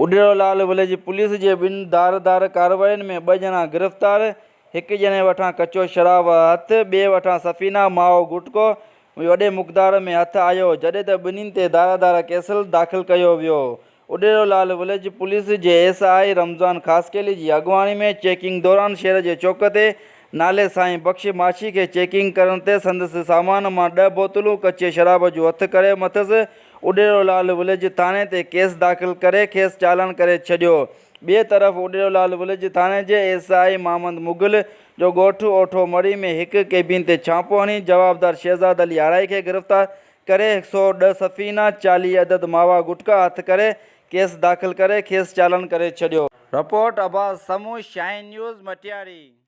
اڏيرو لال village police جي ٻن ڌار ڌار ڪاررواين ۾ ٻه ڄڻا گرفتار، هڪ ڄڻي وٽان ڪچو شراب هٿ، ٻئي وٽان سفينا، مائو گٽڪو وڏي مقدار ۾ هٿ آيو، جڏهن ته ٻنهين تي ڌار ڌار ڪيسل داخل ڪيو ويو. اڏيرو لال وليج پوليس جي ايس I Ramzan Khaskheli جي اڳواڻي ۾ چيڪنگ دوران شهر جي چوڪ تي نالي سائين بخش ماڇي کي چيڪنگ ڪرڻ تي سندس سامان مان ڏهه بوتلون ڪچي شراب جون هٿ ڪري مٿس اڏيرو لال وليج ٿاڻي تي ڪيس داخل ڪري کيس چالان ڪري ڇڏيو. ٻئي طرف اڏيرو لال وليج ٿاڻي جي ايس I Muhammad Mughal جو ڳوٺ اوٺو مڙهي ۾ هڪ ڪيبين تي ڇاپو هڻي جوابدار شهزاد علي آرائي کي گرفتار ڪري 110 سفينا، 40 عدد ماوا گٽڪا هٿ ڪري ڪيس داخل ڪري کيس چالان ڪري ڇڏيو. Report, Abbas Samoon, Shaheen news, Matiari.